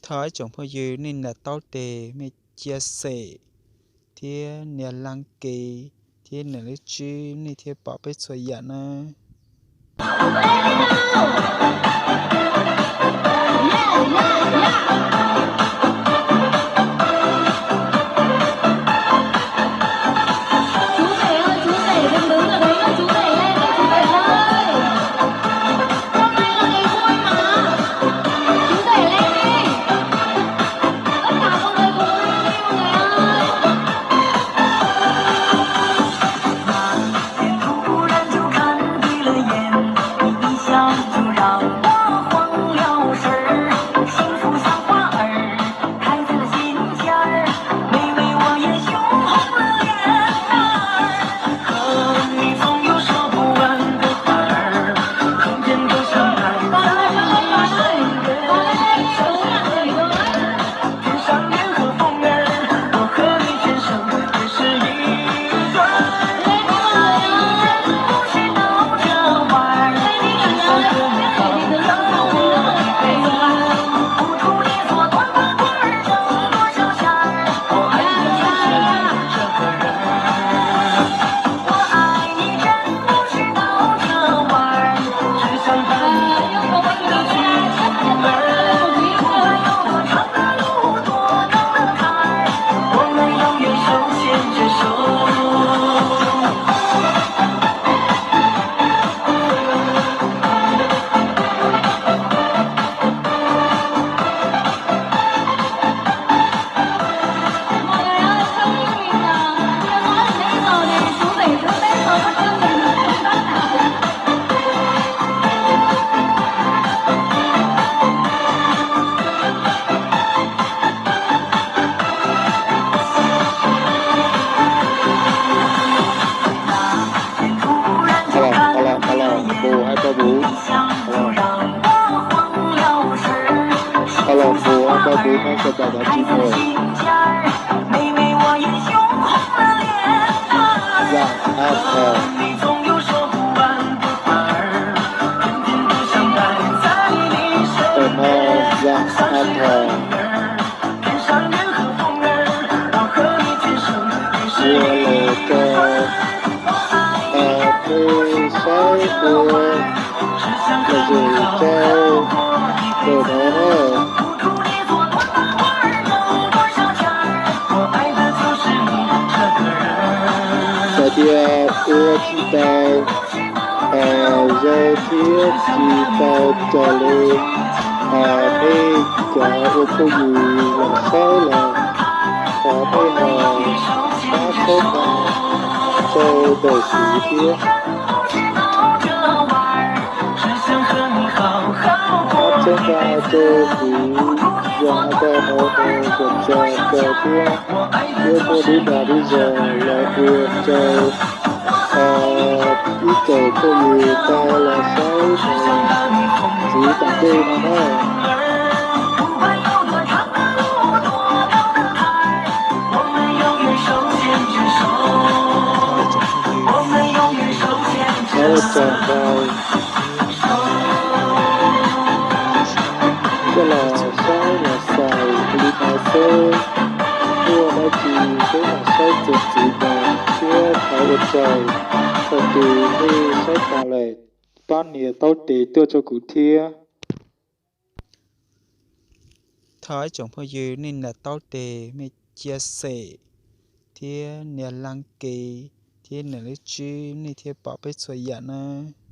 Thov ib tsoom phooj ywg nej nias taub tes, nej chia sẻ thiab nias đăng ký thiab nias lub tswb, nej thiaj pom peb txhua yam nawb. Chú rể ơi, chú rể đừng đứng ở đấy nữa, chú rể lên đi, chú rể ơi. Hôm nay là ngày vui mà. Chú rể lên đi. Tất cả mọi người cùng vui đi, mọi người ơi. Alo, alo, alo, Npus hai ba bốn. Alo, Npus hai ba bốn nói cho bà đã chín rồi. Giọng A Thờ. Tờ no giọng A Thờ. Ua lus rau, a, nej saib ua lom zem rau tus no na. Txawm tias ua tsis tau zoo thiab tsis tau raws li nej cov ua phooj ywg los saib los thov nej ho pab txhawb nqa rau tus kwv thiab. Pab txhawb nqa rau kwv Yog A Thờ no nws txawm txawm rau thiab, thiab muaj dub dag dub zog los ua rau ib tsoom phooj ywg tau los saib nws ntxiv tom ntej no na. Ua tsaug ntau. Coj los saib los xaus li no xwb. Muaj dab tsi peb mam saib txuas ntxiv mus thiab thov ua tsaug thaum twg nej saib tas lawm, pab nias taub tes tuaj rau kuv thiab. Thov ib tsoom phooj ywg nej nias taub tes, nej chia sẻ thiab nias đăng ký thiab nias lub tswb, nej thiaj pom peb txhua yam nawb.